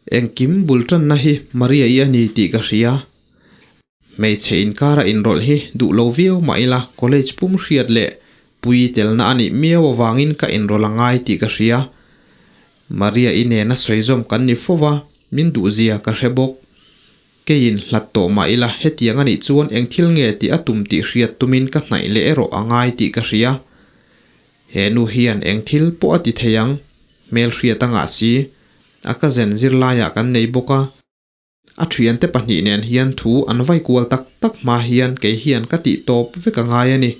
Engkim bul tanna hi Maria-i a ni tih ka hria. Hmeichhe inkara inrawlh hi duh lo viau mah ila college pum hriat leh pui telna a nih miau avangin ka inrawlh a ngai tih ka hria. Maria-i nena sawi zawm kan ni fo va, min duhzia ka hre bawk. Keiin hlat tawh mah ila hetiang a nih chuan eng thil nge tih a tum tih hriat tumin ka hnaih leh erawh a ngai tih ka hria. He nu hian eng thil pawh a ti thei ang, hmelhriat a ngah si. A ka zen zirlaiah kan nei bawk a. A thiante pahnih nen hian thu an vai kual tak tak hma hian kei hian ka tih tawp vek a ngai a ni.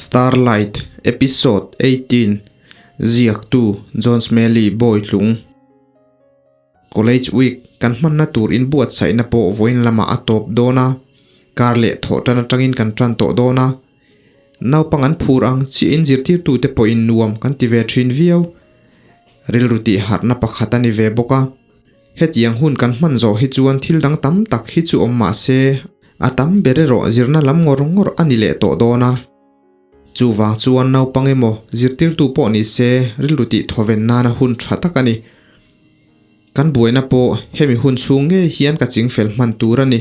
Starlight Episode 18 Ziaktu John Smelly Bawitlung College Week kan hmanna tur inbuatsaihna pawh vawiin lamah a tawp dawn a, kar leh thawh tan atangin kan tan tawh dawn a. Naupang an phur ang chiahin zirtirtute pawhin nuam kan ti ve thin viau. Rilru tih harhna pakhat a ni ve bawk a. Hetiang hun kan hman zawh hi chuan thil dang tam tak hi chu awm mah se, a tam ber erawh zirna lam ngawr ngawr a ni leh tawh dawn a. Chuvang chuan naupang emaw zirtirtu pawh ni se rilru tih thawven nana hun tha tak a ni. Kan buaina pawh hemi hun chhung ngei hian ka chingfel hman tur a ni.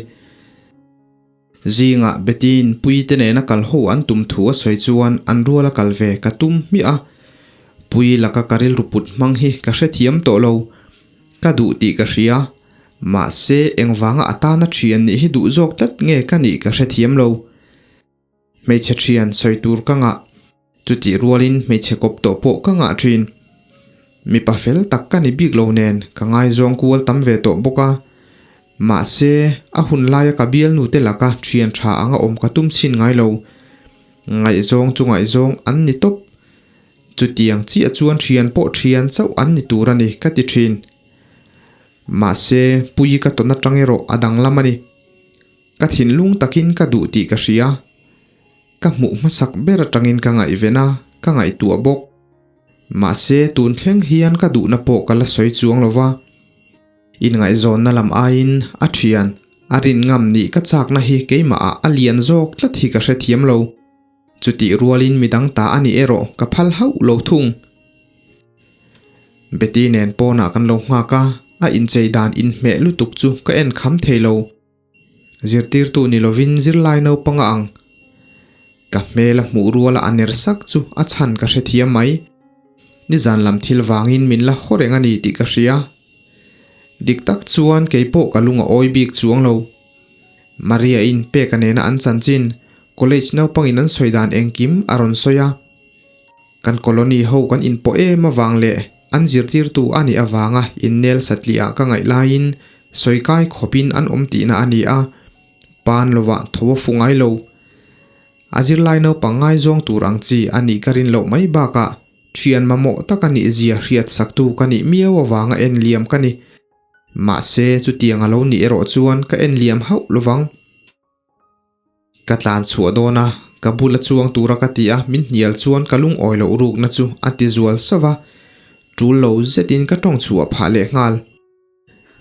Zingah Betty-in Puite nena kal ho an tum thu a sawi chuan an ruala kal ve ka tum hmiah a. Pui laka ka rilru put hmang hi ka hrethiam tawh lo. Ka duh tih ka hria. Mahse engvanga a tana thian nih hi duh zawk tlat nge ka nih ka hrethiam lo. Hmeichhe thian sawi tur ka ngah. Chutih rualin hmeichhe kawp tawh pawh ka ngah thin. Mipa fel tak ka ni bik lo nen ka ngaizawng kual tam ve tawh bawk a. Mahse, a hun laia ka bialnu te laka thian tha anga awm ka tum chhin ngai lo. Ngaihzawng chu ngaihzawng an ni tawp. Chutiang chiah chuan thian pawh thian chauh an ni tur a ni ka ti thin. Mahse, Puii ka tawn atang erawh a danglam a ni. Ka thinlung takin ka duh tih ka hria. Ka hmuh hmasak ber atangin ka ngaihven a, ka ngaihtuah bawk. Mahse, tun thleng hian ka duhna pawh ka la sawi chuang lo va. Inngaihzawnna lam aiin a thian, a rin ngam nih ka chakna hi keimahah a lian zawk tlat hi ka hrethiam lo. Chutih rualin midang ta a nih erawh ka phal hauh lo thung. Betty nen pawnah kan lo nghak a, a inchei dan inhmeh lutuk chu ka en kham thei lo. Zirtirtu ni lovin zirlai naupang a ang. Ka hmel a hmuh ruala a ner sak chu a chhan ka hrethiam mai. Nizan lam thil vangin min la haw reng a ni tih ka hria. Dik tak chuan kei pawh ka lung a awi bik chuang lo. Maria-in Peka nena an chanchin, college naupangin an sawi dan engkim a rawn sawi a. Kan colony ho kan inpawh em avang leh an zirtirtu a nih avanga innel satliah ka ngaih laiin sawi kai khawpin an awm tihna a ni a, pan lovah tho a fu ngai lo. A zirlai naupang ngaizawng tur ang chi a nih ka rin loh mai bakah thian mamawh tak a nih zia hriat saktu ka nih miau avanga en liam ka ni. Mahse chutiang a lo nih erawh chuan ka en liam hauh lovang. Ka tlan chhuah dawn a, ka bula chuang tura ka ti a, min hnial chuan ka lungawi loh rukna chu a ti zual sauh a, tul lo zetin ka tawng chhuah phah leh nghal.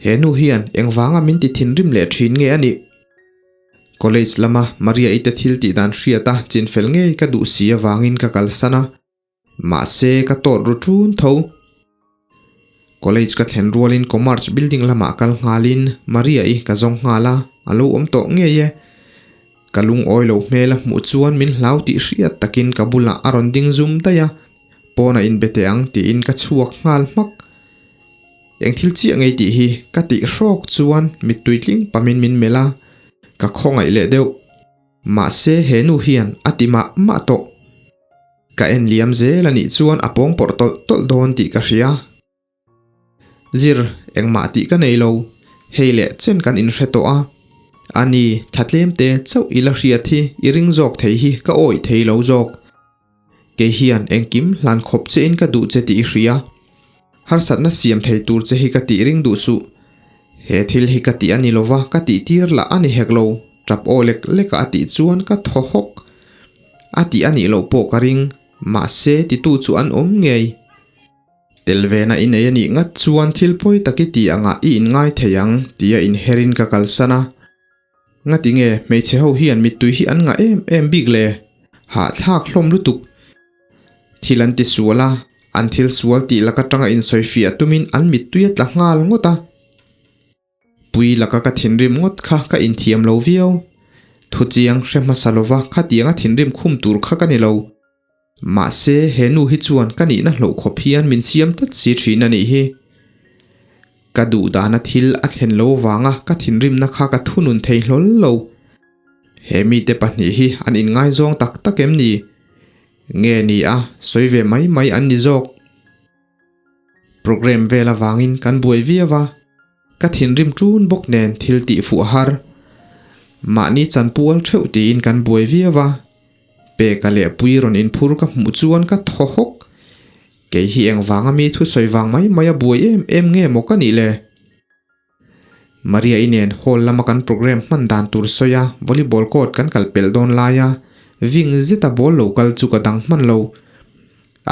He nu hian engvanga min ti thinrim leh thin nge a nih? College lama Maria-i te thil tih dan hriat a chinfel ngei ka duh si avangin ka kalsan a. Mahse, ka tawt ru ṭun tho. College ka thlen rualin Commerce building lamah kal nghalin Maria-i ka zawng nghal a, a lo awm tawh ngei e. Ka lungawi lo hmel a hmuh chuan min hlau tih hriat takin ka bulah a rawn ding zum daih a, pawnah inbe teh ang tiin ka chhuak nghal hmak. Eng thil chiah ngei tih hi ka tih hrawk chuan mittui tling pamin min melh a, ka khawngaih leh deuh. Mahse, he nu hian a ti mah mah tawh. Ka en liam zel a nih chuan a pawng pawrh tawlh tawlh dawn tih ka hria. Zir, engmah tih ka nei lo. Hei leh chen kan inhre tawh a. A ni, thla tlem te chauh i la hriat hi i ring zawk thei hi ka awih thei lo zawk. Kei hian engkim hlan khawp che in ka duh che tih i hria. Harsatna siam thei tur che hi ka tih ring duh suh. He thil hi ka tih a ni lova ka tih tir lah a ni hek lo, tap aw lek lek a a tih chuan ka thaw hawk. A tih a nih loh pawh ka ring, mahse titu chu an awm ngei. Tel vena i nei a nih ngat chuan thil pawi tak i tih angah i inngai thei ang tia inherin ka kalsan a. Ngati nge hmeichhe ho hian mittui hi an ngah em em bik le? Hahthlak hlawm lutuk. Thil an ti sual a, an thil sual tih lak atanga insawifiah tumin an mittui a tla nghal ngawt a. Pui laka ka thinrim ngawt kha ka inthiam lo viau. Thuchiang hre hmasa lova khatianga thinrim khum tur kha ka ni lo. Mahse, he nu hi chuan ka nihna hlauh khawp hian min siam tlat si thin a nih hi. Ka duh dana thil a thlen lo vanga ka thinrimna kha ka thunun thei hlawl lo. He mite pahnih hi an inngaizawng tak tak em ni? Nge ni a, sawi ve mai mai an ni zawk. Programme vel avangin kan buai viau a, ka thinrim ṭun bawk nen thil tih fuh a har. Mahni chanpual theuh tiin kan buai viau a, Peka leh Pui rawn inphur ka hmuh chuan ka thaw hawk. Kei hi engvanga mi thusawi vang mai mai a buai em em nge maw ka nih le? Maria-i nen hall lama kan programme hman dan tur sawi a volleyball court kan kal pelh dawn lai a, ving zeta ball lo kal chu ka dang hman lo.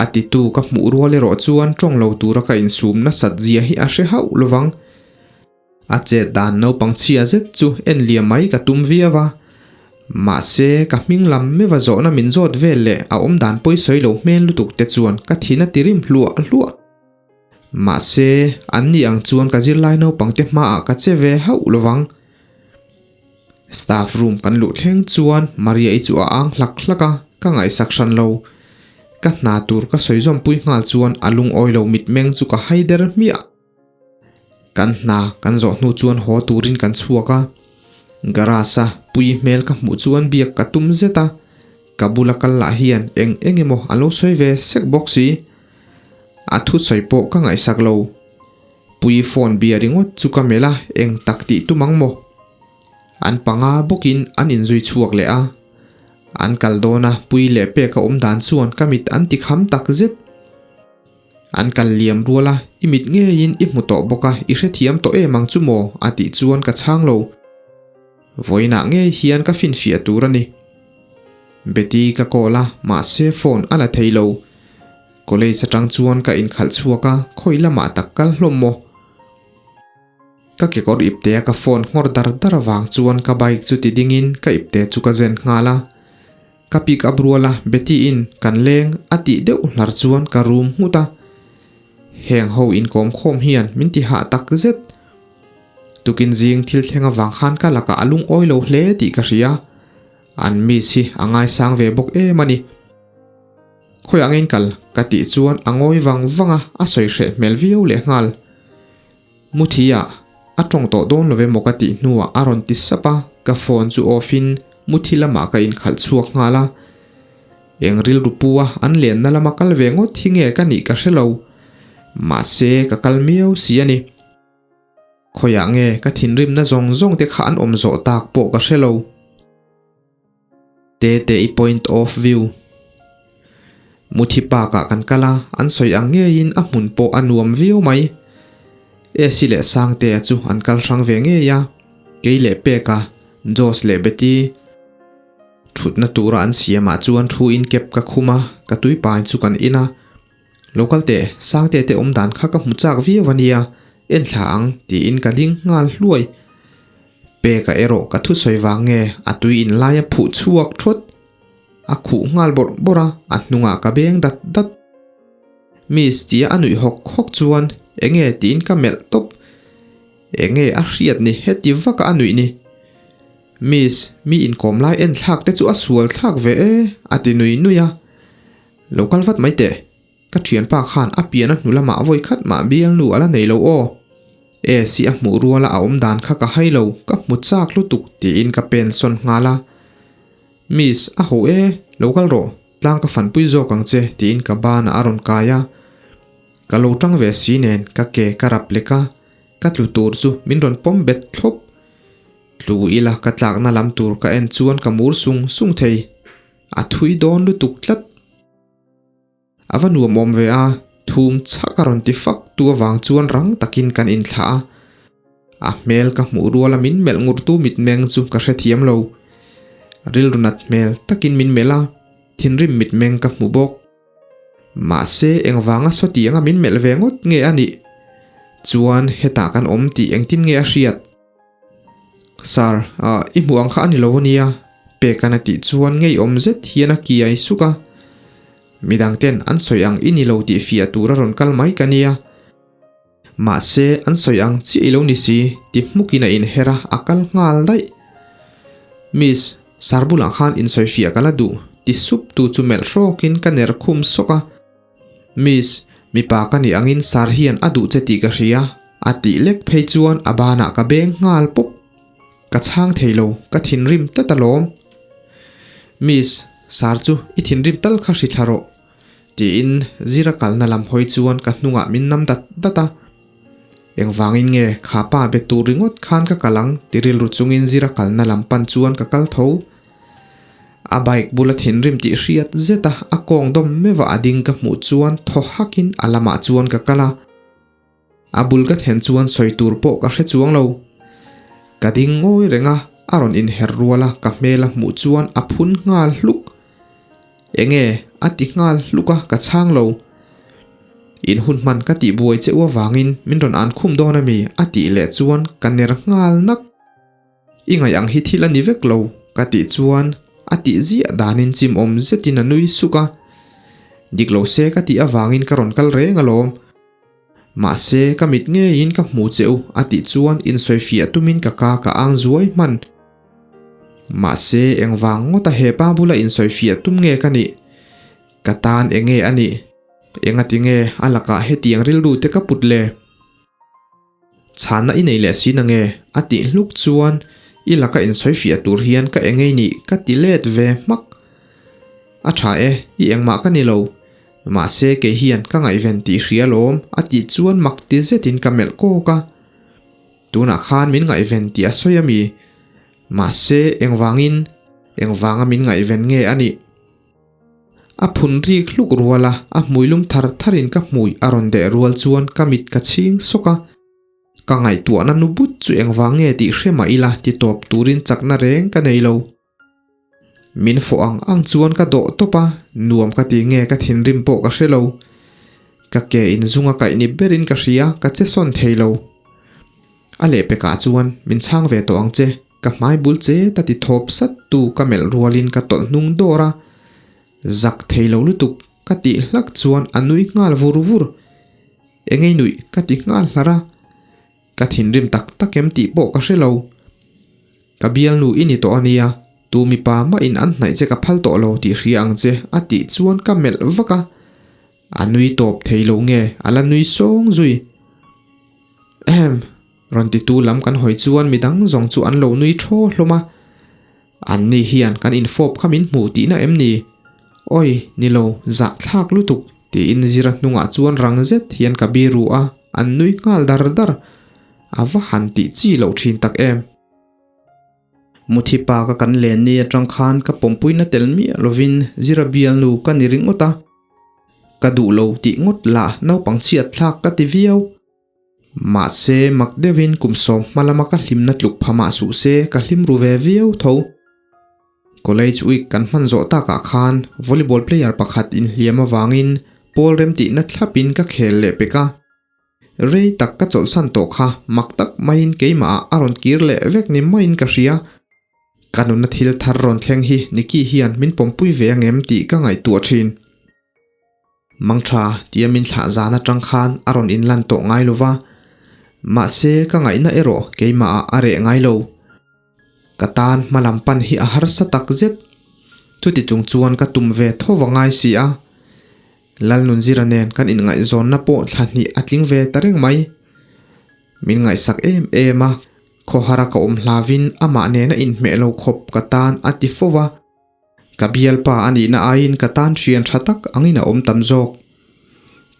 A titu ka hmuh rual erawh chuan tawng lo tura ka insum nasat zia hi a hre hauh lovang. A chet dan naupang chhia zet chu en liam mai ka tum viau a, mahse ka hming lam meuha zawhna min zawt vel leh a awm dan pawisawi lo hmel lutuk te chuan ka thin a ti rim hluah hluah. Mahse, an ni ang chuan ka zirlai naupangte hmaah ka che ve hauh lovang. Staff room kan luh thleng chuan Maria-i chu a ang hlak hlak a, ka ngaihsak hran lo. Ka hna tur ka sawi zawmpui nghal chuan a lungawi lo mitmeng chu ka hai der hmiah. Kan hna kan zawh hnu chuan haw turin kan chhuak a, garage-a pui hmel ka hmuh chuan biak ka tum zet a, ka bula kal lah hian eng eng emaw a lo sawi ve sek bawk si. A thusawi pawh ka ngaihsak lo. Pui phone bia ringawt chu ka melh a, eng tak tih tum ang maw? An panga bawkin an inzui chhuak leh a. An kal dawn a, Pui leh pek a awm dan chuan ka mit an ti kham tak zet. An kal liam rual a, i mit ngeiin i hmu tawh bawk a, i hrethiam tawh em ang chu maw? a tih chuan ka chhang lo. Vawiinah ngei hian ka finfiah tur a ni. Betty ka call a, mahse phone a la thei lo. College atang chuan ka inkhalh chhuak a, khawi lamah tak kal hlawm maw? Ka kekawr ipte a ka phone nghawr dar dar avang chuan ka bike chu ti dingin ka ipte chu ka zen nghal a. Ka pick up rual a, Betty in kan leng a tih deuh hlar chuan ka rum nghut a. Heng ho inkawm khawm hian min ti hah tak zet. Tukin zing thil thleng avang khan ka lakah a lungawi lo hle tih ka hria. An miss hi a ngaisang ve bawk em a ni. Khawi ang in kal? Ka tih chuan a ngawi vang vang a, a sawi hreh hmel viau leh nghal. Muthi ah a tawng tawh dawn lo emaw ka tih hnuah a rawn ti sap a, ka phone chu off in muthi lamah ka inkhalh chhuak nghal a. Eng rilru pu a an lenna lama kal ve ngawt hi nge ka nih ka hre lo. Mahse ka kal miau si a ni. Khawiah nge ka thinrimna zawng zawng te kha an awm zawh tak pawh ka hre lo. Tete i point of view. Muthi park ah kan kal a, an sawi ang ngeiin a hmun pawh a nuam viau mai. Esi leh Sangtea chu an kal hrang ve ngei a, kei leh Peka, Josh leh Betty thutna tura an siamah chuan thu in kep ka khum a, ka tuipai chu kan in a. Lo kal teh, Sangtea te awm dan kha ka hmu chak viau a nia, en thla ang tiin ka ding nghal hluai. Peka erawh ka thusawi vang nge a tui in lai a phuh chhuak thawt. A khuh nghal bawrh bawrh a, a hnungah ka beng dat dat. Miss tia a nuih hawk hawk chuan enge tiin ka melh tawp. Enge a hriat ni heti vaka a nuih ni. Miss, mi inkawm lai en thlak te chu a sual thlak ve e a ti nui nui a. Lo kal vat mai teh. Ka thianpa khan a pian a hnu lamah vawi khat mah bialnu a la nei lo aw. AC a hmuh ruala a awm dan kha ka hai lo, ka hmu chak lutuk tiin ka pen sawn nghal a. Miss, a ho e, lo kal rawh, tlang ka fanpui zawk ang che tiin ka banah a rawn kai a. Ka lo tang ve si nen ka ke ka rap lek a, ka tlu tur chu min rawn pawm bet thlawp. Tlu ila ka tlakna lam tur ka en chuan ka mur sung sung thei. A thui dawn lutuk tlat. A va nuam awm ve a, thum chhak a rawn ti fak tu avang chuan rang takin kan inthlah a. A hmel ka hmuh ruala min melh ngurtu mitmeng chu ka hrethiam lo. Rilru nat hmel takin min melh a, thinrim mitmeng ka hmu bawk. Mahse engvanga sawtianga min melh ve ngawt nge a nih? Chuan hetah kan awm tih engtin nge a hriat? Sir, ah, i hmuh ang kha a ni lo ania, Peka'n a tih chuan ngeiawm zet hian a kiai suk a. Midang ten an sawi ang i ni lo tih fiah tur a rawn kal mai ka nia. Mahse, an sawi ang chiah i lo ni si, ti hmukin a inher a, a kal nghal daih. Miss, sir bulah khan insawifiah ka la duh, ti sup tu chu melh hrawkin ka ner khum sawk a. Miss, mipa ka nih angin sir hian a duh che tih ka hria, a tih lek phei chuan a banah ka beng nghal pawp. Ka chhang thei lo, ka thinrim tlat alawm. Miss, sir chu i thinrim tal kha hri thla rawh. Tiin Zira kalna lam hawi chuan ka hnungah min nam dat dat a. Engvangin nge kha pa be tur ringawt khan ka kal ang ti rilru chungin Zira kalna lam pan chuan ka kal tho. A bike bula thinrim tih hriat zet a a kawng dawm meuh a a ding ka hmuh chuan thaw hakin a lamah chuan ka kal a. A bul ka then chuan sawi tur pawh ka hre chuang lo. Ka ding ngawi reng a, a rawn inher rual a, ka hmel a hmuh chuan a phun nghal hluk. Enge? a ti nghal hluk a, ka chhang lo. In hun hman ka tih buai che u avangin min rawn an khum dawn ami? a tih leh chuan ka ner nghal nak. I ngaih ang hi thil a ni vek lo, ka tih chuan a tih ziah danin chimawm zetin a nui suk a. Dik lo se ka tih avangin ka rawn kal reng alawm. Mahse, ka mit ngeiin ka hmu che u a tih chuan insawifiah tumin ka ka ka ang zuai hman. Mahse, engvang ngawta hepa bula insawifiah tum nge ka nih? Ka tan enge a nih? Engati nge a lakah hetiang rilru te ka put le? Chhanna i nei leh si na nge? A tih hluk chuan i laka insawifiah tur hian ka engei nih ka ti let ve hmak. A tha e, i engmah ka ni lo. Mahse kei hian ka ngaihven tih hria lawm a tih chuan mak ti zetin ka melh kawk a. Tunah khan min ngaihven tih a sawi a mi? Mahse engvangin, engvanga min ngaihven nge a nih? A phun rik hluk rual a, a hmui lum thar tharin ka hmui a rawn deh rual chuan ka mit ka chhing sawk a. Ka ngaihtuahna nu but chu engvang nge tih hre mah ila ti tawp turin chakna reng ka nei lo. Min fawh ang ang chuan ka dawh tawp a, nuam ka ti nge ka thinrim pawh ka hre lo. Ka ke inzung a kaih ni berin ka hria, ka che sawn thei lo. A lehpekah chuan min chhang ve tawh ang che, ka hmai bul che ta ti thawp sat tu ka melh rualin ka tawlh hnung dawr a, zak thei lo lutuk ka tih hlak chuan a nui nghal vur vur. Engei nuih ka ti nghal hlar a, ka thinrim tak tak em tih pawh ka hre lo. Ka bialnu i ni tawh a nia, tu mipa mah in an hnaih che ka phal tawh lo tih hria ang che a tih chuan ka melh vak a, A nui tawp thei lo nge a la nui sawng zui. Ehem, rawn titu lam kan hawi chuan midang zawng chu an lo nui thaw hlawm a. Anni hian kan infawp kha min hmuh tihna em ni? Awi, ni lo, zahthlak lutuk, tiin Zira hnungah chuan rang zet hian ka biru a, an nui nghal dar dar. A va han tih chi loh thin tak em. Muthi pa ka kan len ni atang khan ka pawmpuina tel miah lovin Zira bialnu ka ni ringawt a. Ka duh lo tih ngawt lah naupang chhiat thlak ka ti viau. Mahse mak deuhin kum sawm hma lama ka hlimna tluk pha mah suh se ka hlim ru ve viau tho. College week kan hman zawh takah khan volleyball player pakhat inhliam avangin pawl remtihna thlapin ka khel leh pek a. Rei tak ka chawlhsan tawh kha mak tak maiin keimahah a rawn kir leh vek ni maiin ka hria. Ka nunna thil thar rawn thleng hi Nikki hian min pawmpui ve angem tih ka ngaihtuah thin. Mangtha tia min thlah zan atang khan a rawn inlan tawh ngai lo va, mahse ka ngaihna erawh keimahah a reh ngai lo. Ka tan hma lam pan hi a harsa tak zet. Chuti chung chuan ka tum ve tho va ngai si a. Lalnunzira nen kan inngaihzawnna pawh thla hnih a tling ve ta reng mai. Min ngaihsak em em a, khawhara ka awm hlavin amah nena inhmeh lo khawp ka tan a ti fo va. Ka bialpa a nihna aiin ka tan hrian tha tak angin a awm tam zawk.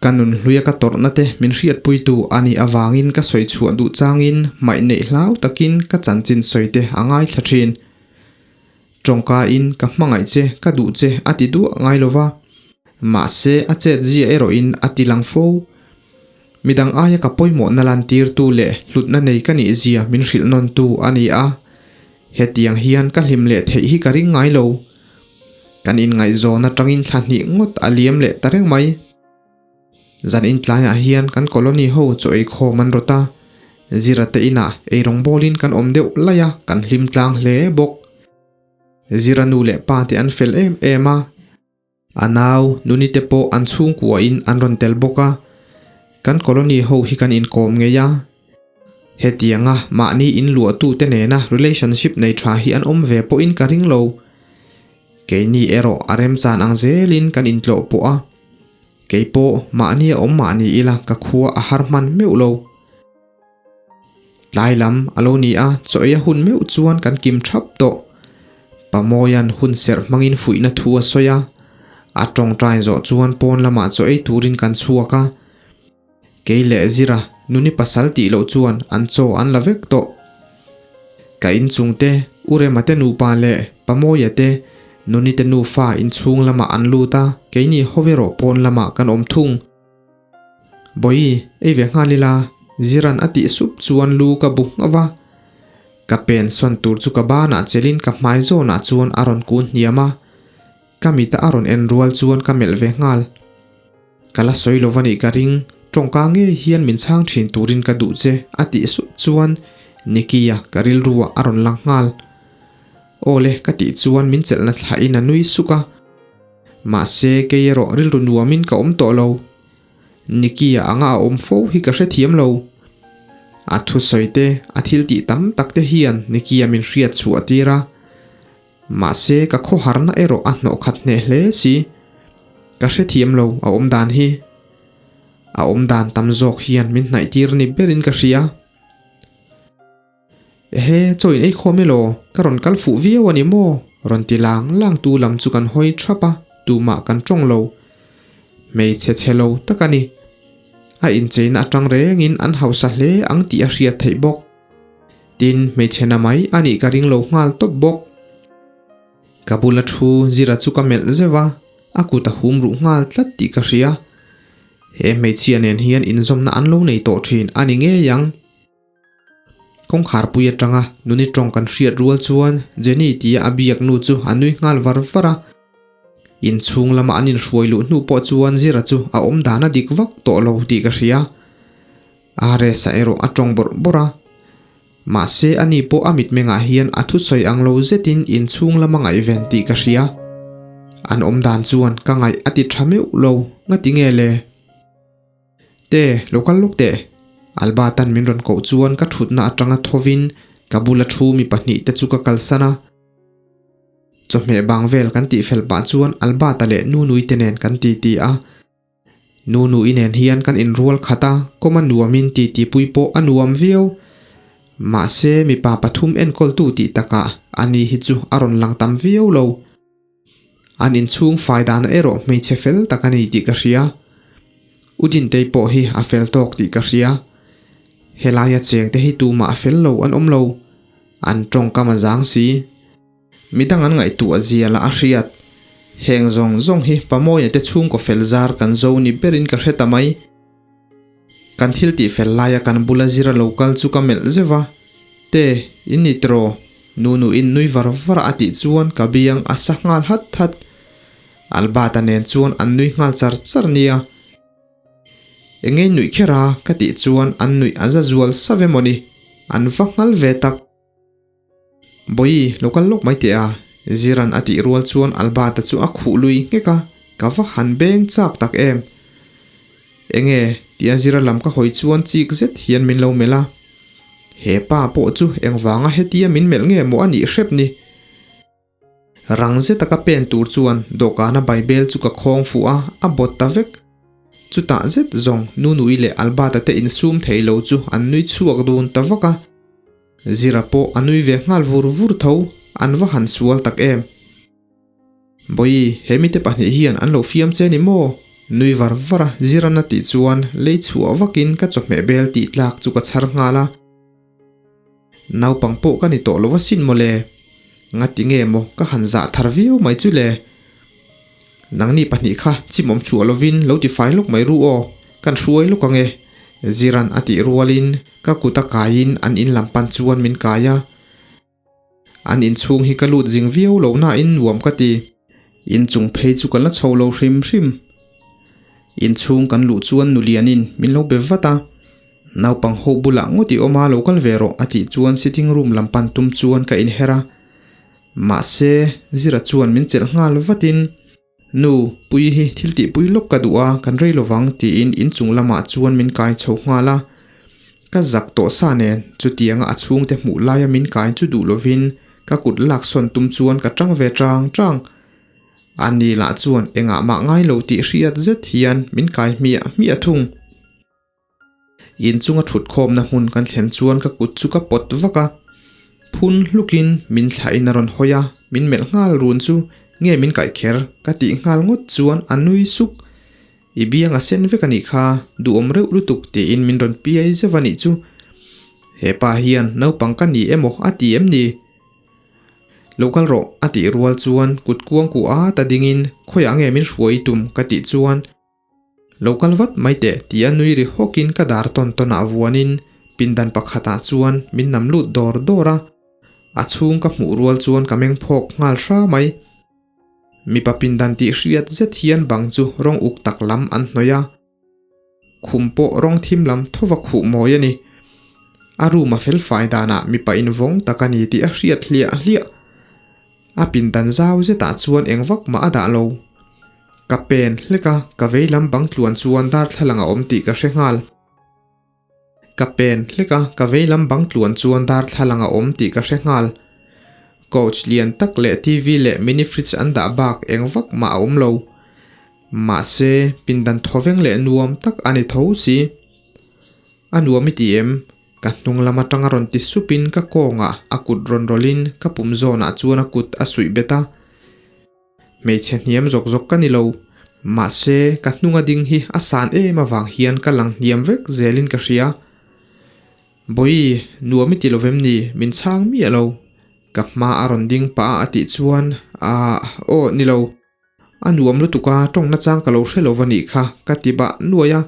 Ka nunhluia ka tawrhna te min hriatpuitu a nih avangin ka sawi chhuah duh changin hmaih neih hlau takin ka chanchin sawi te a ngaithla thin. Tawngkain ka hmangaih che, ka duh che a ti duah ngai lo va. Mahse a chet zia erawhin a ti lang fo. Midang aia ka pawimawhna lantirtu leh hlutna nei ka nih zia min hrilh nawntu a ni a. Hetiang hian ka hlim leh theih hi ka ring ngai lo. Kan inngaihzawn atangin thla hnih ngawt a liam leh ta reng mai. Zan intlaiah hian kan colony ho chaw eikhawm an rawt a. Zira te inah eirawng bawlin kan awm deuh laih a, kan hlim tlang hle bawk. Zira nu leh pa te an fel em em a. A nau nuni te pawh an chhungkuahin an rawn tel bawk a. Kan colony ho hi kan inkawm ngei a. Hetianga mahni inluahtu te nena relationship nei tha hi an awm ve pawhin ka ring lo. Keini erawh a remchan ang zelin kan intlawh pawh a. Kei pawh mahni a awm mahni ila ka khua a har hman meuh lo. Tlai lam a lo ni a, chaw ei a hun meuh chuan kan kim thap tawh. Pamoia'n hun serh hmangin fuihna thu a sawi a, a tawngtai zawh chuan pawn lamah chaw ei turin kan chhuak a. Kei leh Zira nuni pasal tih loh chuan an chaw an la vek tawh. Ka inchungte, U Rema te nupa leh Pamoia te nuni te nufa inchhung lamah an lut a, keini ho erawh pawn lamah kan awm thung. Bawi, ei ve nghal ila, Ziran a tih sup chuan lu ka bu nghauh va. Ka pen sawn tur chu ka banah chelin ka hmai zawnah chuan a rawn kun hniam a. Ka mita a rawn en rual chuan ka melh ve nghal. Ka la sawi lo va nih ka ring, tawngka ngei hian min chhang thin turin ka duh che a tih sup chuan Nicky-a ka rilruah a rawn lang nghal. Aw le ka tih chuan min chelhna thlahin a nui suk a. Mahse kei erawh rilru nuamin ka awm tawh lo. Nicky-a anga a awm fo hi ka hrethiam lo. A thusawi te, a thil tih tam tak te hian Nicky-a min hriat chhuah tir a. Mahse ka khawharna erawh a hnawh khat hneh hle si. Ka hrethiam lo a awm dan hi. A awm dan tam zawk hian min hnaih tir ni berin ka hria. Ehe, chaw in ei khawm elaw? Ka rawn kal fuh viau a ni maw? Rawn ti lang lang tu lam chu kan hawi thap a, tumah kan tawng lo. Hmeichhe chhe lo tak a ni. A incheina atang rengin an hausa hle ang tih a hriat theih bawk. Tin, hmeichhe na mai a nih ka ring lo nghal tawp bawk. Ka bula thu Zira chu ka melh zeuh a, a kut a hum ruh nghal tlat tih ka hria. He hmeichhia nen hian inzawmna an lo nei tawh thin a ni ngei ang. Kawngkharpui atanga nuni tawng kan hriat rual chuan Jenny tia a biak nu chu a nui nghal var var a. Inchhung lama an inhruai luh hnu pawh chuan Zira chu a awm dan a dik vak tawh lo tih ka hria. Aresa erawh a tawng bawrh bawrh a. Mahse ani pawh a mitmengah hian a thusawi ang lo zetin inchhung lama ngaihven tih ka hria. An awm dan chuan ka ngaih a ti tha meuh lo, ngati nge le? Te, lo kal lawk teh. Albert-a'n min rawn koh chuan ka thutna atanga thovin ka bula thu mi pahnihte chu ka kalsan a. Chawhmeh bang vel kan tihfel pah chuan Albert-a leh Nunui te nen kan titi a. Nunui nen hian kan inrual khat a, kawm a nuamin titipui pawh a nuam viau. Mahse mipa pathum enkawltu tih takah ani hi chu a rawn lang tam viau lo. An inchhung fai dana erawh hmeichhe fel tak a ni tih ka hria. U Dintei pawh hi a fel tawk tih ka hria. Helaia chengte hi tumah a fel lo an awm lo. An tawngkam a zang si. Midang an ngaihtuah zia lah a hriat. Heng zawng zawng hi Pamawia te chhungkaw fel zar kan zo ni berin ka hre ta mai. Kan thil tih fel laia kan bula zira lo kal chu ka melh zeuh a, Te, in ni tiraw? Nunu in nui var var a tih chuan ka biang a sa nghal hat hat. Albert-a nen chuan an nui nghal char char nia. Engei nuih kher a? ka tih chuan an nuih a za zual sa ve mawni, an va nghal ve tak. Bawi, lo kal lawk mai teh a, Ziran a tih rual chuan Albert-a chu a khuh lui nghek a, ka va han beng chak tak em. Enge? tia Zira lam ka hawi chuan chik zet hian min lo melh a. He pa pawh chu engvanga hetia min melh nge maw a nih hrep ni? Rang zeta ka pen tur chuan dawhkana Baibel chu ka khawng fuh a, a bawt ta vek. Chutah zet zawng Nunui leh Albert-a te insum thei lo chu an nui chhuak dun ta vak a. Zira pawh a nui ve nghal vur vur tho, an va han sual tak em. Bawi, he mite pahnih hian an lo fiam che ni maw? Nui var var a Zira'n a tih chuan lei chhuah vakin ka chawhmeh bel tih tlak chu ka chhar nghal a. Naupang pawh ka ni tawh lo asin mawle. Ngati nge maw ka han zah thar viau mai chu le. Nangni pahnih kha chimawm chhuah lovin lo ti fai lawk mai ru aw, kan hruai lawk ang e. Ziran a tih rualin ka kut a kaiin an in lam pan chuan min kai a. An inchhung hi ka lut zing viau lo nain nuam ka ti. Inchung phei chu ka la chho lo hrim hrim. Inchhung kan luh chuan Nulianin min lo be vat a. Naupang ho bulah ngawt i awm a, lo kal ve rawh a tih chuan sitting room lam pan tum chuan ka inher a. Mahse, Zira chuan min chelh nghal vatin, Nu, Puii hi thil tihpui lawk ka duh a, kan rei lovang tiin inchung lamah chuan min kai chho nghal a. Ka zak tawh sa nen, chutianga a chhungte hmuh laia min kai chu duh lovin ka kut laksawn tum chuan ka tang ve chang chang. A ni lah chuan engah mah ngai lo tih hriat zet hian min kai hmiah hmiah thung. Inchunga thutkhawmna hmun kan thlen chuan ka kut chu ka pawt vak a, phun hlukin min thlahin a rawn hawi a, min melh nghal run chu nge min kaih kher ka tih nghal ngawt chuan a nui suk. I biang a sen vek a nih kha, duhawm reuh lutuk tiin min rawn piai zeuh a nih chu. Hepa hian naupang ka ni emaw a ti em ni? Lo kal rawh a tih rual chuan kut kuang kuah at a dingin khawiah nge min hruai tum ka tih chuan Lo kal vat mai teh tia nui ri hawkin ka dar tawn tawnah vuanin pindan pakhatah chuan min nam lut dawr dawr a, a chhung ka hmuh rual chuan ka meng phawk nghal hra mai. Mipa pindan tih hriat zet hian bang chu rawng uk tak lam an hnawih a, khum pawh rawng thim lam thova khuh mawi a ni. A room a felfai danah mipa invawng tak a ni tih a hriat hliah hliah. A pindan zau zetah chuan eng vak mah a dah lo. Ka pen hlek a, ka vei lam bang tluan chuan darthlalang a awm tih ka hre nghal. Ka pen hlek a, ka vei lam bang tluan chuan darthlalang a awm tih ka hre nghal. Couch lian tak leh TV leh mini fridge an dah bak eng vak mah a awm lo. Mahse, pindan thawveng leh nuam tak a ni tho si. A nuam i ti em? Ka hnung lam atanga rawn ti supin ka kawngah a kut rawn rawlhin ka pum zawnah chuan a kut a suih bet a. Hmeichhe hniam zawk zawk ka ni lo. Mahse, ka hnunga ding hi a san em avang hian ka lang hniam vek zelin ka hria. Bawi, nuam i ti lo vem ni? Min chhang miah lo. Ka hma a rawn ding pah a a tih chuan, Aah, aw, ni lo. A nuam lutuk a, tawng nachang ka lo hre lo va nih kha, ka ti bah nuai a.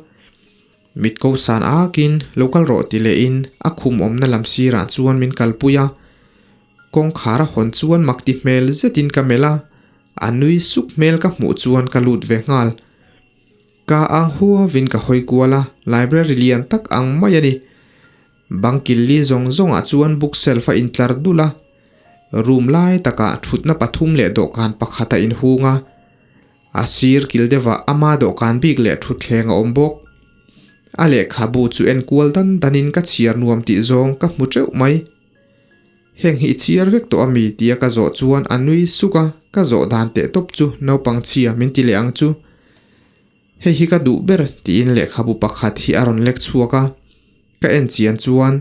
Mit ko san akin lo kal rawh ti lehin a khum awmna lam sirah chuan min kalpui a. Kawngkhar a hawn chuan mak ti hmel zetin ka melh a, a nui suk hmel ka hmuh chuan ka lut ve nghal. Ka ang huavin ka hawi kual a, library lian tak ang mai a ni. Bang killi zawng zawngah chuan bookshelf a intlar dul a, room lai takah thutna pathum leh dawhkan pakhat a inhung a, a sir kil deuhah ama dawhkan bik leh thutthleng a awm bawk. A lehkhabu chu en kual dan danin ka chhiar nuam tih zawng ka hmu teuh mai. Heng hi i chhiar vek tawh ami tia ka zawh chuan a nui suk a, ka zawh dan teh tawp chu naupang chhia min ti leh ang chu. Hei hi ka duh ber tiin lehkhabu pakhat hi a rawn lek chhuak a, ka en chian chuan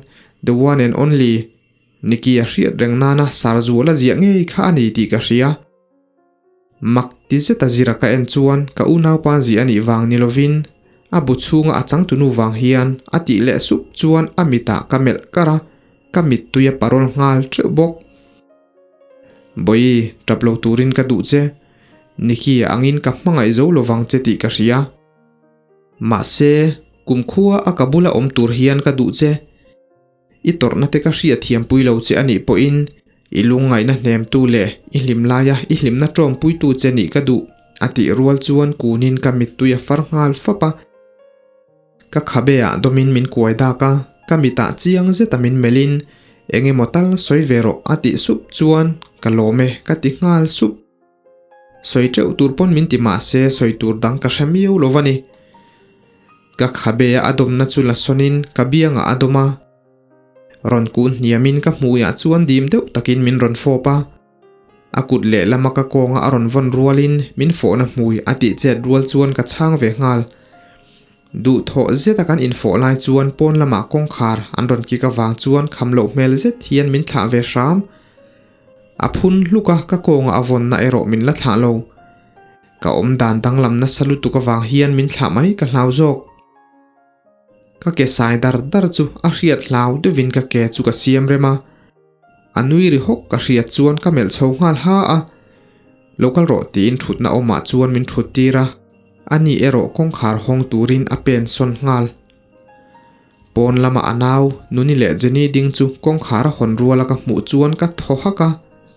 The one and only Nicky a hriat reng nana Sarzual a ziah ngei kha a ni tih ka hria. Mak ti zeta zira ka en chuan ka unaupa ziah a nih vang ni lovin a bu chhunga a changtunu vang hian a tih leh sup chuan a mitah ka melh kar a, ka mittui a parawl nghal teuh bawk. Bawi, tap lo turin ka duh che. Nicky angin ka hmangaih zo lovang che tih ka hria. Mahse, kumkhua a ka bula awm tur hian ka duh che. I tawrhna te ka hria thiampui lo che anih pawhin i lungngaihna hnemtu leh i hlim laia i hlimna tawngpuitu che nih ka duh, a tih rual chuan kunin ka mittui a far nghal fap a. Ka khabe ah dawmin min kuai dak a, ka mitah chiang zeta min melhin eng emaw tal sawi ve rawh a tih sup chuan ka lawm e ka ti nghal sup. Sawi teuh tur pawn min ti mah se sawi tur dang ka hre miau lo va ni. Ka khabe a a dawmna chu la sawnin ka biangah a dawm a, rawn kun hniamin ka hmuiah chuan dim deuh takin min rawn fawp a. A kut lehlama ka kawnga a rawn vawn rualin min fawhna hmui a tih chet rual chuan ka chhang ve nghal. Duhthawh zeta kan infawh lai chuan pawn lamah kawngkhar an rawn kik avang chuan kham loh hmel zet hian min thlah ve hram. A phun hluk a, ka kawnga a vawnna erawh min la thlah lo. Ka awm dan danglam nasa lutuk avang hian min thlah mai ka hlau zawk. Ka ke sai dar dar chu a hriat hlau deuhin ka ke chu ka siam rem a. A nui ri hawk ka hriat chuan ka melh chho nghal ha a. Lo kal rawh tiin thutna awmah chuan min thut tir a, ani erawh kawngkhar hawng turin a pen sawn nghal. Pawn lama a nau, Nuni leh Jenny ding chu kawngkhar a hawn ruala ka hmuh chuan ka thaw hak a,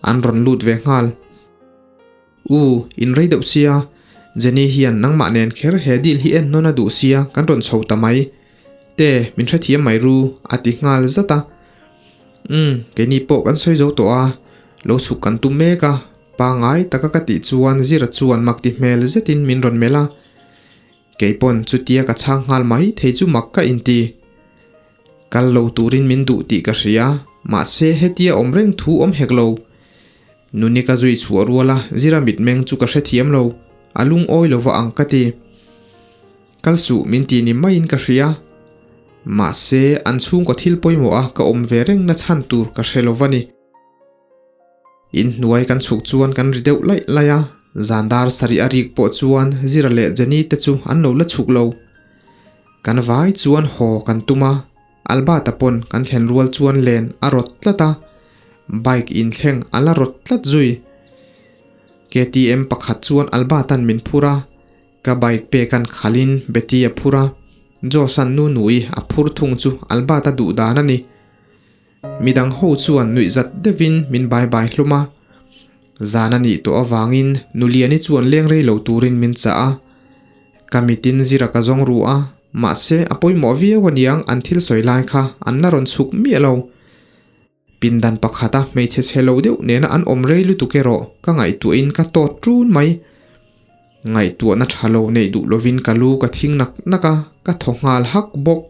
an rawn lut ve nghal. U, in rei deuh sia, Jenny hian nangmah nen kher he deal hi en nawn a duh sia kan rawn chho ta mai. Te, min hrethiam mai ru, a ti nghal zat a. Umm, keini pawh kan sawi zo tawh a, lo chhuk kan tum mek a, pangai taka ka tih chuan Zira chuan mak ti hmel zetin min rawn melh a. Keipawn chutia ka chhang nghal mai thei chu mak ka inti. Kal lo turin min duh tih ka hria, mahse hetia awm reng thu awm hek lo. Nuni ka zui chhuah rual a, Zira mitmeng chu ka hrethiam lo, a lungawi lo va ang ka ti. Kal suh min ti ni maiin ka hria. Mahse an chhungkaw thil pawimawh a ka awm ve reng na chhan tur ka hre lo va ni. Inhnuai kan chhuk chuan kan ri deuh laih laih a, zan dar sarih a rik pawh chuan Zira leh Jenny te chu an lo la chhuk lo. Kan vai chuan haw kan tum a, Albert-a pawn kan thlen rual chuan len a rawt tlat a, bike inthleng a la rawt tlat zui. KTM pakhat chuan Albert-a'n min phur a, ka bike peka'n khalhin Betty a phur a, Josh-a'n Nunui a phur thung chu Albert-a duh dan a ni. Midang ho chuan nuihzat deuhin min bai bai hlum a, zan a nih tawh avangin Nuliani chuan leng rei lo turin min chah a. Ka mitin zira ka zawng ru a, mahse a pawimawh viau aniang an thil sawi lai kha an la rawn chhuk miah lo. Pindan pakhata hmeichhe chhe lo deuh nena an awm rei lutuk erawh ka ngaihtuahin ka tawt ṭun mai. Ngaihtuahna tha lo neih duh lovin ka lu ka thing nak nak a, ka thaw nghal hak bawk.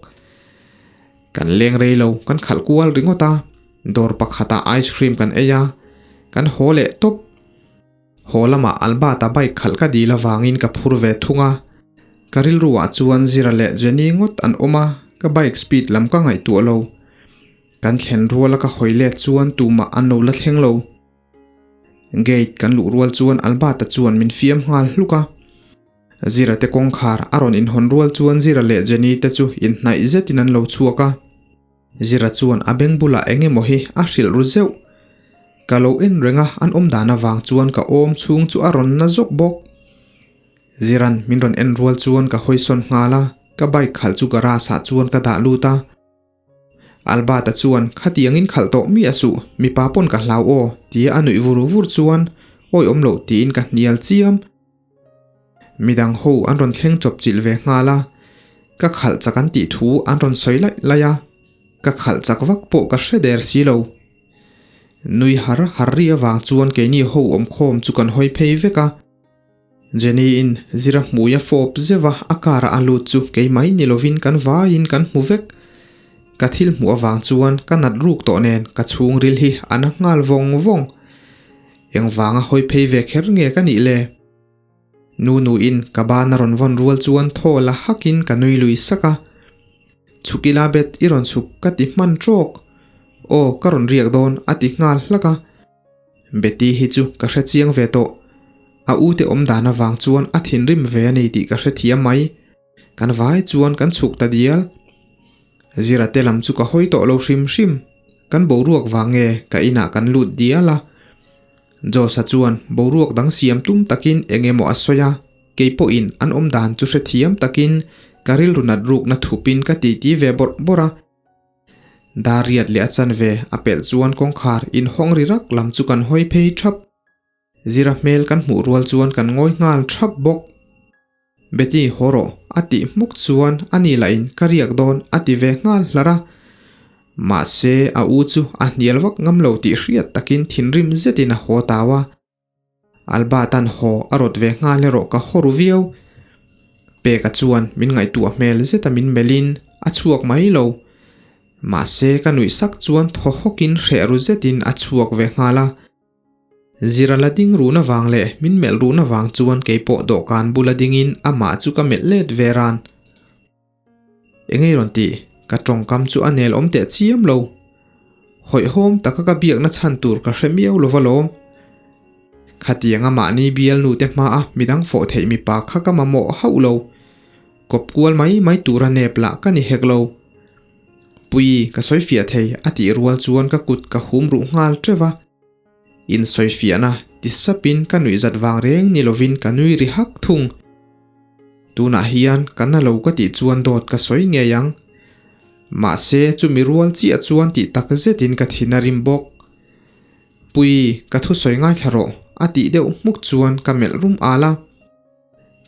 Kan leng rei lo, kan khalh kual ringawt a, dawr pakhatah ice cream kan ei a, kan haw leh tawp. Haw lamah Albert-a bike khalh ka dil avangin ka phur ve thung a, ka rilruah chuan Zira leh Jenny ngawt an awm a, ka bike speed lam ka ngaihtuah lo. Kan thlen ruala ka hawi let chuan tumah an lo la thleng lo. Gate kan luh rual chuan Albert-a chuan min fiam nghal hluk a. Zira te kawngkhar a rawn inhawn rual chuan Zira leh Jenny te chu inhnaih zetin an lo chhuak a. Zira chuan a beng bulah eng emaw hi a hrilh ru zeuh. Ka lo en reng a, an awm dan avang chuan ka awm chhung chu a rawn na zawk bawk. Zira'n min rawn en rual chuan ka hawisawn nghal a, ka bike khalh chu garage ah chuan ka dah lut a. Albert-a chuan, Khatiangin khalh tawh mi a suh, mipa pawn ka hlau aw, tia a nuih vur vur chuan, Awi awm loh tiin ka hnial chiam. Midang ho an rawn thleng chawp chilh ve nghal a, ka khalh chak an tih thu an rawn sawi laih laih a, ka khalh chak vak pawh ka hre der si lo. Nui har har ri avang chuan keini ho awmkhawm chu kan hawi phei vek a. Jenny-in Zira hmui a fawp zeuh a, a car-a a lut chu kei mai ni lovin kan vaiin kan hmu vek. Ka thil hmuh avang chuan ka nat ruk tawh nen ka chhungril hi a na nghal vawng vawng. Engvanga hawi phei ve kher nge ka nih le? Nunuin ka ban a rawn vawn rual chuan thaw la hakin ka nui lui sak a. Chhuk ila bet i rawn chhuk ka ti hman trawk. Aw ka rawn riak dawn a ti nghal hlak a. Betty hi chu ka hre chiang ve tawh. A ute awm dan avang chuan a thinrim ve a ni tih ka hre thiam mai. Kan vai chuan kan chhuk ta dial. Zira te lam chu ka hawi tawh lo hrim hrim. Kan boruak vang nge ka inah kan lut dial a. Josh-a chuan boruak dang siam tum takin eng emaw a sawi a, kei pawhin an awm dan chu hre thiam takin ka rilru nat rukna thupin ka titi ve bawrh bawrh a. Dar riat leh a chanve a pelh chuan kawngkhar inhawng ri rak lam chu kan hawi phei thap. Zira hmel kan hmuh rual chuan kan ngawi nghal thap bawk. Betty haw rawh a tih hmuk chuan a ni lahin ka riak dawn a ti ve nghal hlar a. Mahse a u chu a hnial vak ngam lo tih hriat takin thinrim zetin a haw tau a. Albert-a'n haw a rawt ve nghal erawh ka haw ru viau. Peka chuan min ngaihtuah hmel zeta min melhin a chhuak mai lo. Mahse ka nuih sak chuan thaw hawkin hreh ru zetin a chhuak ve nghal a. Zira la ding run avang leh min melh run avang chuan keipawh dawhkan bula dingin amah chu ka melh let ve ran. Engei rawn tih? Ka tawngkam chu a nel awm teh chiam lo. Hawihhawm taka ka biakna chhan tur ka hre miau lova lawm. Khatianga mahni bialnu te hmaa midang fawh theih mipa kha ka mamawh hauh lo. Kawp kual mai mai tura nep lah ka ni hek lo. Pui, ka sawi fiah thei a tih rual chuan ka kut ka hum ruh nghal teuh va. Insawifiahna ti sapin ka nuihzat vang reng ni lovin ka nui ri hak thung. Tunah hian ka na lo ka tih chuan dawt ka sawi ngei ang. Mahse chumi rual chiah chuan tih tak zetin ka thin a rim bawk. Pui, ka thusawi ngaithla rawh a tih deuh hmuk chuan ka melh rum al a.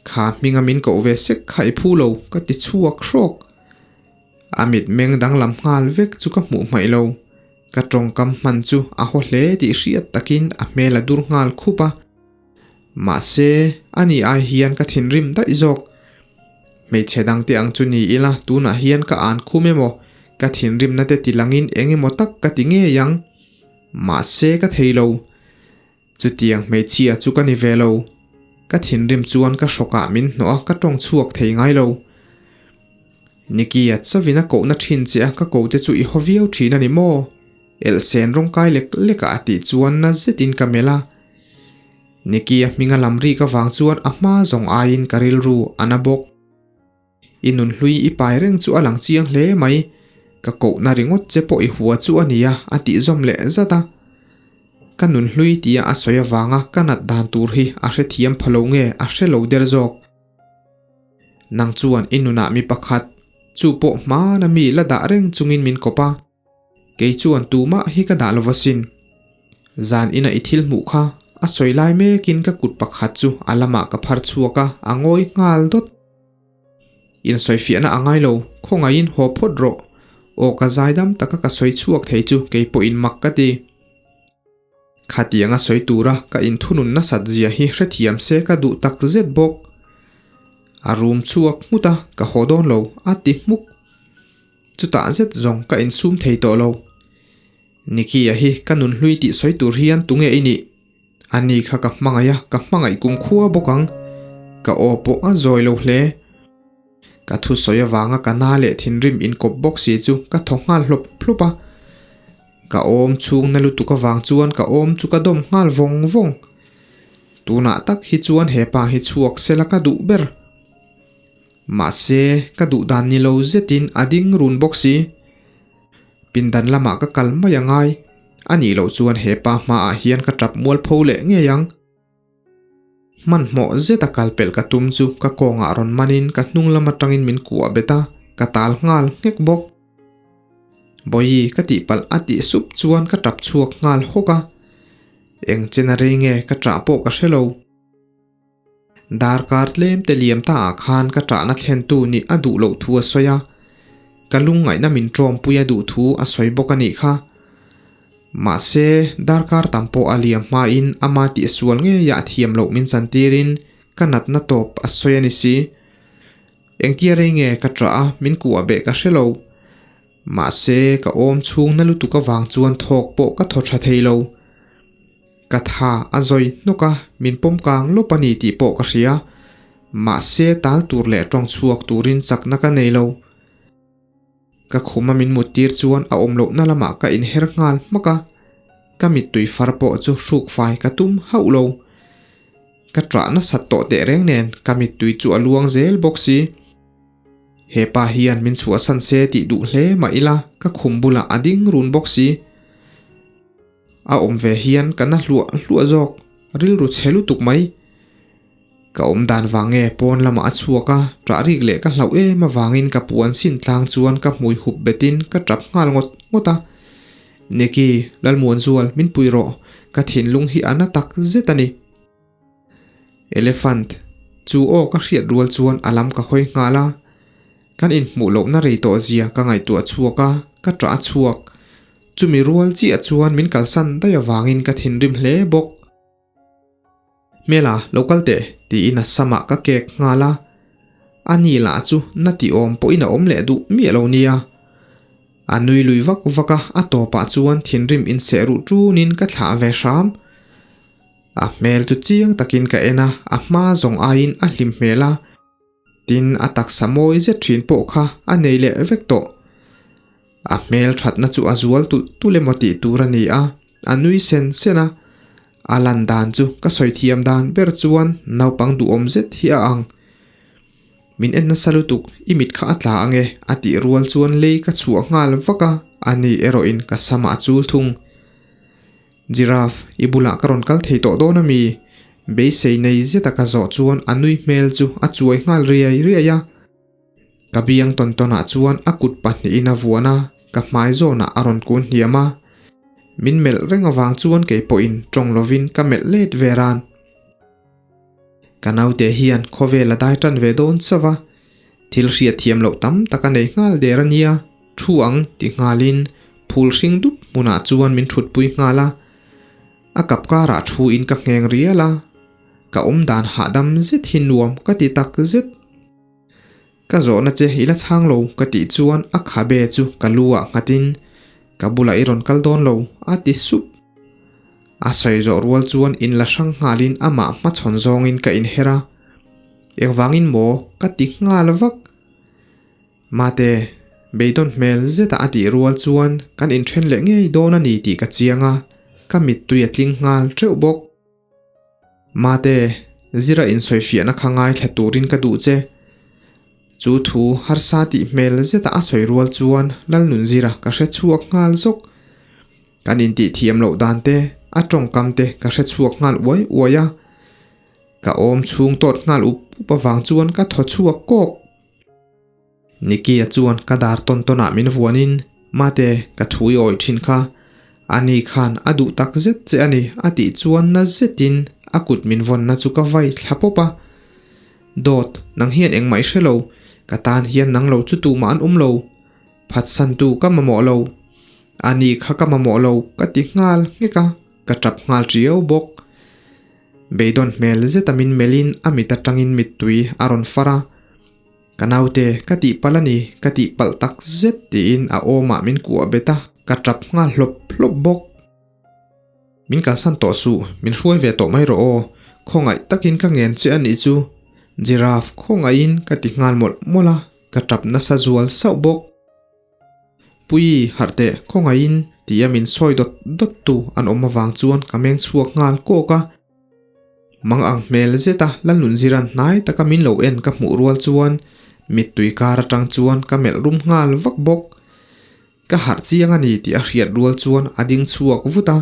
Kha hminga min koh ve sek kha i phu lo ka ti chhuak hrawk. A mitmeng danglam nghal vek chu ka hmuh hmaih lo. Ka tawngkam hman chu a haw hle tih hriat takin a hmel a dur nghal khup a. Mahse, ani ai hian ka thinrim daih zawk. Hmeichhe dangte ang chu ni ila tunah hian ka an khum emaw, ka thinrimna te ti langin eng emaw tak ka ti ngei ang. Mahse ka thei lo. Chutiang hmeichhia chu ka ni ve lo. Ka thinrim chuan ka hrawkah min hnawh a, ka tawng chhuak thei ngai lo. Nicky-a chawin a kohna thin che a, ka ko te chu i haw viau thin a ni maw? Elhsen rawngkai lek lekah a tih chuan na zetin ka melh a. Nicky-a hminga lam rik avang chuan a hma zawng aiin ka rilru a na bawk. I nunhlui i pai reng chu a lang chiang hle mai, ka kohna ringawt che pawh i hua chu a nia a tih zawm leh zat a. Ka nunhlui tia a sawi avanga ka nat dan tur hi a hrethiam pha lo nge a hre lo der zawk. Nang chuan i nunah mi pakhat, chu pawh hmana mi la dah reng chungin min kawp a. Kei chuan tumah hi ka dah lo va sin. Zan ina i thil hmuh kha a sawi lai mekin ka kut pakhat chu a lamah ka phar chhuak a, a ngawi nghal dawt. Insawifiahna a ngai lo, khawngaihin haw phawt rawh. Aw ka zaidam taka ka sawi chhuak thei chu kei pawhin mak ka ti. Khatianga sawi tura ka inthunun nasat zia hi hrethiam se ka duh tak zet bawk. A rum chhuak nghut a, ka haw dawn lo, a ti hmuk. Chutah zet zawng ka insum thei tawh lo. Nicky-a hi ka nunhlui tih sawi tur hian tunge i nih? Ani kha ka hmangaih a, ka hmangaih kum khua bawk ang. Ka aw pawh a zawi lo hle. Ka thusawi avanga ka na leh thinrim inkawp bawk si chu ka thaw nghal hlawp hlawp a. Ka awm chhung na lutuk avang chuan ka awm chu ka dawm nghal vawng vawng. Tunah tak hi chuan hepa hi chhuak sela ka duh ber. Mahse, ka duh dan ni lo zetin a ding run bawk si. Pindan lamah ka kal mai a ngai. A nih loh chuan he pa hmaah hian ka tap mualpho leh ngei ang. Hmanhmawh zeta kal pelh ka tum chu ka kawngah rawn manin ka hnung lam atangin min kuah bet a, ka tal nghal nghek bawk. Bawihi ka tihpalh a tih sup chuan ka tap chhuak nghal hawk a. Eng chen a rei nge ka ṭah pawh ka hre lo. Darkar tlem te liam ta ah khan ka ṭahna thlentu nih a duh loh thu a sawi a, ka lungngaihna min ṭawmpui a duh thu a sawi bawk a nih kha. Mahse, darkar tam pawh a liam hmain ama tihsual ngeiah thiam loh min chantirin ka natna tawp a sawi a ni si. Engtia rei nge ka ṭah a min kuah beh ka hre lo. Mahse, ka awm chhung na lutuk avang chuan thawk pawh ka thaw ṭha thei lo. Ka tha a zawi hnawk a, min pawm kang lawp a ni tih pawh ka hria. Mahse tal tur leh tawng chhuak turin chakna ka nei lo. Ka khuma min mut tir chuan a awm lohna lamah ka inher nghal hmak a, ka mittui far pawh chu hruk fai ka tum hauh lo. Ka ṭah nasat tawh tehreng nen ka mittui chu a luang zel bawk si. He pa hian min chhuahsan se tih duh hle mah ila ka khum bulah a ding run bawk si. A awm ve hian ka na hluah hluah zawk, rilru chhe lutuk mai. Ka awm dan vang nge pawn lamah a chhuak a, ṭah rik leh ka hlauh em avangin ka puan sin tlang chuan ka hmui hup betin ka ṭap nghal ngawt ngawt a. Nicky, Lalmuanzual, min pui rawh, ka thinlung hi a na tak zet a ni. Elephant, chu aw ka hriat rual chuan a lam ka hawi nghal a. Kan inhmuh lohna rei tawh zia ka ngaihtuah chhuak a, ka ṭah a chhuak. Chumi rual chiah chuan min kalsan daih avangin ka thinrim hle bawk. Hmela, lo kal teh, tiin a samah ka kek nghal a. A ni lah chu na ti awm pawhin a awm leh duh miah lo nia. A nui lui vak vak a, a tawpah chuan thinrim inseh ruh ṭunin ka thlah ve hram. A hmel chu chiang takin ka en a, a hma zawng aiin a hlim hmel a. Tin, a taksa mawi zet thin pawh kha a nei leh vek tawh. A hmel thatna chu a zual tulh tulh emaw tih tur a ni a, a nui sen sen a. A lan dan chu ka sawi thiam dan ber chuan naupang duhawm zet hi a ang. Min en nasa lutuk, i mit kha a tla ange a tih rual chuan lei ka chhuah nghal vak a, ani erawhin ka samah a chul thung. Giraffe, i bulah ka rawn kal thei tawh dawn a mi? Beisei nei zeta ka zawh chuan a nui hmel chu a chuai nghal riai riai a. Ka biang tawn tawnah chuan a kut pahnihin a vuan a, ka hmai zawnah a rawn kun hniam a. Min melh reng avang chuan kei pawhin tawng lovin ka melh let ve ran. Ka naute hian khawvel a dai tan ve dawn chauh a. Thil hriat thiam loh tam tak a nei nghal der a nia, thu ang ti nghalin phul hring dup hmunah chuan min thutpui nghal a. A kap karah thu in ka ngheng rial a, ka awm dan hahdam zet hi nuam ka ti tak zet. Ka zawhna che i la chhang lo ka tih chuan a khabe chu ka lu ah nghatin ka bulah i rawn kal dawn lo a ti sup. A sawi zawh rual chuan in la hrang nghalin amah hmachhawn zawngin ka inher a, Engvangin maw ka ti nghal vak. Mate, beidawn hmel zeta a tih rual chuan kan inthen leh ngei dawn a ni tih ka chiang a, ka mittui a tling nghal teuh bawk. Mate, zira insawifiahna kha ngaithla turin ka duh che. Chu thu harsa tih hmel zeta a sawi rual chuan Lalnunzira ka hre chhuak nghal zawk. Kan intih thiam loh dan te, a tawngkam te ka hre chhuak nghal uai uai a. Ka awm chhung tawt nghal up up avang chuan ka thaw chhuak kawk. Nicky-a chuan ka dar tawn tawnah min vuanin, Mate, ka thu i awih thin kha. Ani khan a duh tak zet che a ni, a tih chuan na zetin a kut min vawnna chu ka vai thla pawp a. Dawt, nang hian engmah i hre lo, ka tan hian nang lo chu tumah an awm lo. Phatsantu ka mamawh lo. Ani kha ka mamawh lo, ka ti nghal nghek a, ka tap nghal tiau bawk. Beidawn hmel zeta min melhin a mit atangin mittui a rawn far a. Ka naute, ka tihpalh a ni, ka tihpalh tak zet tiin a awmah min kuah bet a, ka tap nghal hlawp hlawp bawk. Min kalsan tawh suh, min hruai ve tawh mai rawh aw, khawngaih takin ka ngen che a nih chu, Giraffe khawngaihin ka ti nghal mawlh mawlh a, ka tap nasa zual sauh bawk. Pui, harh teh, khawngaihin tia min sawi dawt dawt tu an awm avang chuan ka meng chhuak nghal kawk a. Mang ang hmel zet a Lalnunziran hnai taka min lo en ka hmuh rual chuan mittui kar atang chuan ka melh rum nghal vak bawk. Ka harh chiang a ni tih a hriat rual chuan a ding chhuak vut a.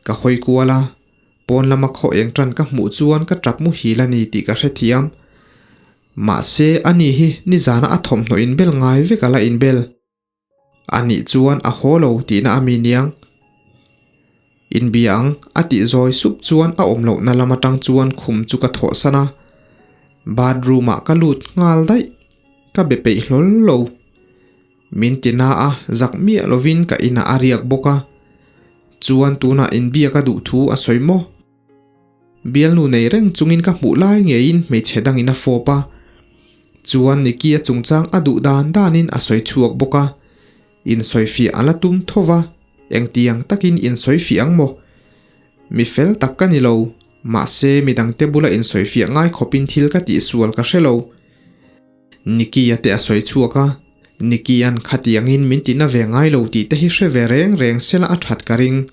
Ka hawi kual a, pawn lama khaw eng tan ka hmuh chuan ka tap muhil a ni tih ka hrethiam. Mahse, ani hi nizana a thawmhnaw inbel ngai vek a la inbel. Anih chuan a haw lo tihna a mi niang. Inbia ang a tih zawi sup chuan a awm lohna lam atang chuan khum chu ka thawhsan a. Bathroom ah ka lut nghal daih. Ka be peih hlawl lo. Min ti na a, zak miah lovin ka inah a riak bawk a. Chuan tunah inbiak a duh thu a sawi maw? Bialnu nei reng chungin ka hmuh lai ngeiin hmeichhe dangin a fawp a. Chuan Nicky-a chungchang a duh dan danin a sawi chhuak bawk a. Insawifiah a la tum tho va, engtiang takin insawifiah ang maw? Mi fel tak ka ni lo, mahse midangte bula insawifiah ngai khawpin thil ka tihsual ka hre lo. Nicky-a te a sawi chhuak a, Nicky-a'n khatiangin min tina ve ngai lo tih te hi hre ve reng reng sela a that ka ring.